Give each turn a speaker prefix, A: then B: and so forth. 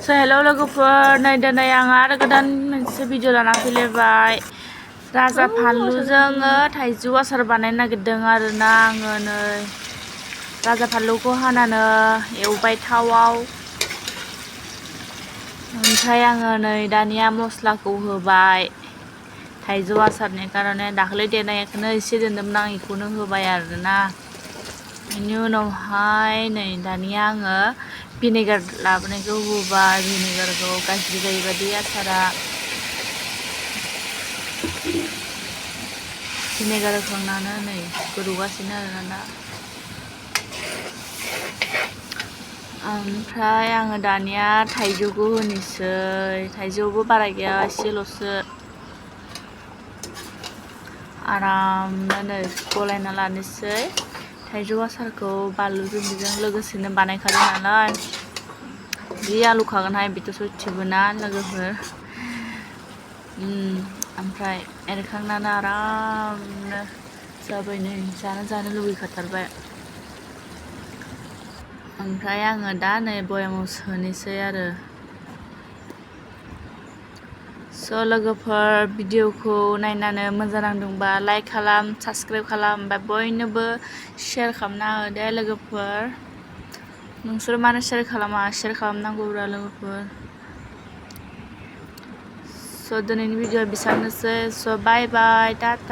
A: हेल' लोगोफोर, नै दिनै आं आरो गोदान मोनसे भिडिअ लाना फैलायबाय। राजा फानलुजों थाइजौ आसार बानायनो नागिरदों आरोना आङो। नै राजा फानलुखौ हानानै एवबाय थावआव, ओमफ्राय आङो नै दानिया मस्लाखौ होबाय। थाइजौ आसारनि कारणे दाखालि देनायखौनो एसे दोनदोंमोन आं, बेखौनो होबाय आरोना। बेनि उनावहाय नै दानिया आङो भिनेगार लाबोनायखौ होबाय। भिनेगारखौ गाज्रि जायैबादि आसारा। भिनेगार होखांनानै नै गोदौगासिनो आरोना दा। ओमफ्राय आङो दानिया थाइजौखौ होनोसै। थाइजौबो बारा गैया, एसेल'सो। आरामनो नै गलायना लानोसै। थाइजौ आसारखौ बानलुजों बेजों लोगोसेनो बानायखादों नालाय, जि आलौखागोनहाय बेथ' सयथिबो ना लोगोफोर। ओमफ्राय एरखांनानै आरामनो जाबाय। नै जानो लुगैखाथारबाय। ओमफ्राय आङो दा नै बयामाव सोनोसै आरो। लोगोफोर, भिडिअखौ नायनानै मोजां नांदोंबा लाइक खालाम, साबस्क्राइब खालाम, ओमफ्राय बयनोबो शेयार खालामना हो दे लोगोफोर। नोंसोर मानो शेयार खालामा? शेयार खालामनांगौब्रा लोगोफोर। दिनैनि भिडिअआ बेसेबांनोसै। बाय बाय, टाटा।